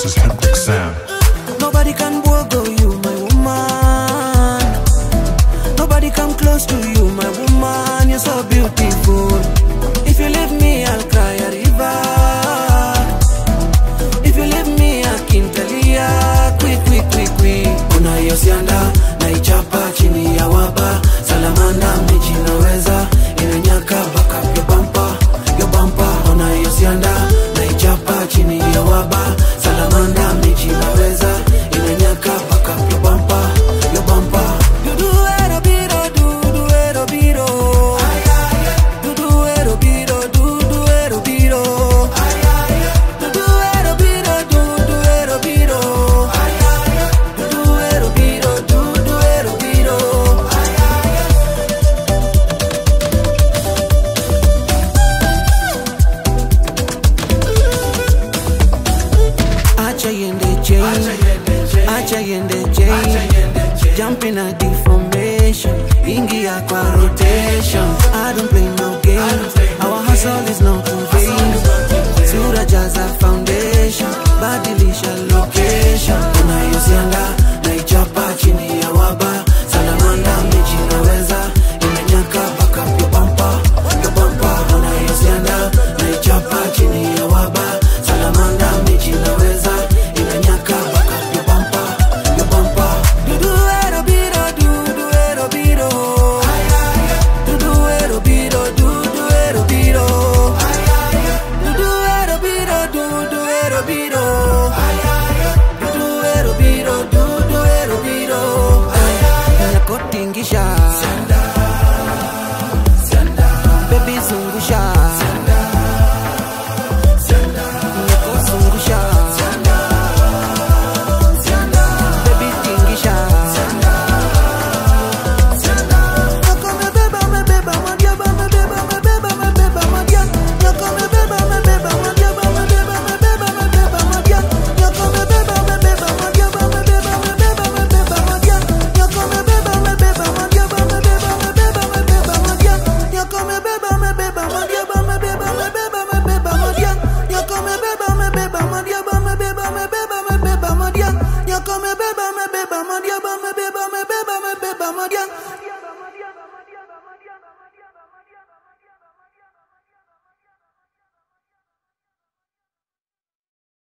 This is Hectic Sam. Nobody can go you, my woman. Nobody come close to you, my woman. You're so beautiful. If you leave me, I'll cry a river. If you leave me, I can't tell ya. Quick, quick, quick, quick. Una hiyo sianda, naichapa chini ya waba. Salamanda, mechi naweza. Inanyaka, back up your bumper, your bumper. Una hiyo sianda, naichapa chini ya waba. Salamanda, mechi naweza. Inanyaka, back up your bumper, your bumper. Dudu ero biro, dudu ero biro. Dudu ero biro, dudu ero biro. Dudu ero biro, dudu ero biro. Dudu ero biro, dudu ero biro. Acha yende chain, acha yende chain. Jump in a deformation, ingia kwa rotation. I don't play no games, our hustle is not in vain. Sura jaza foundation, badilisha location. Una hiyo sianda,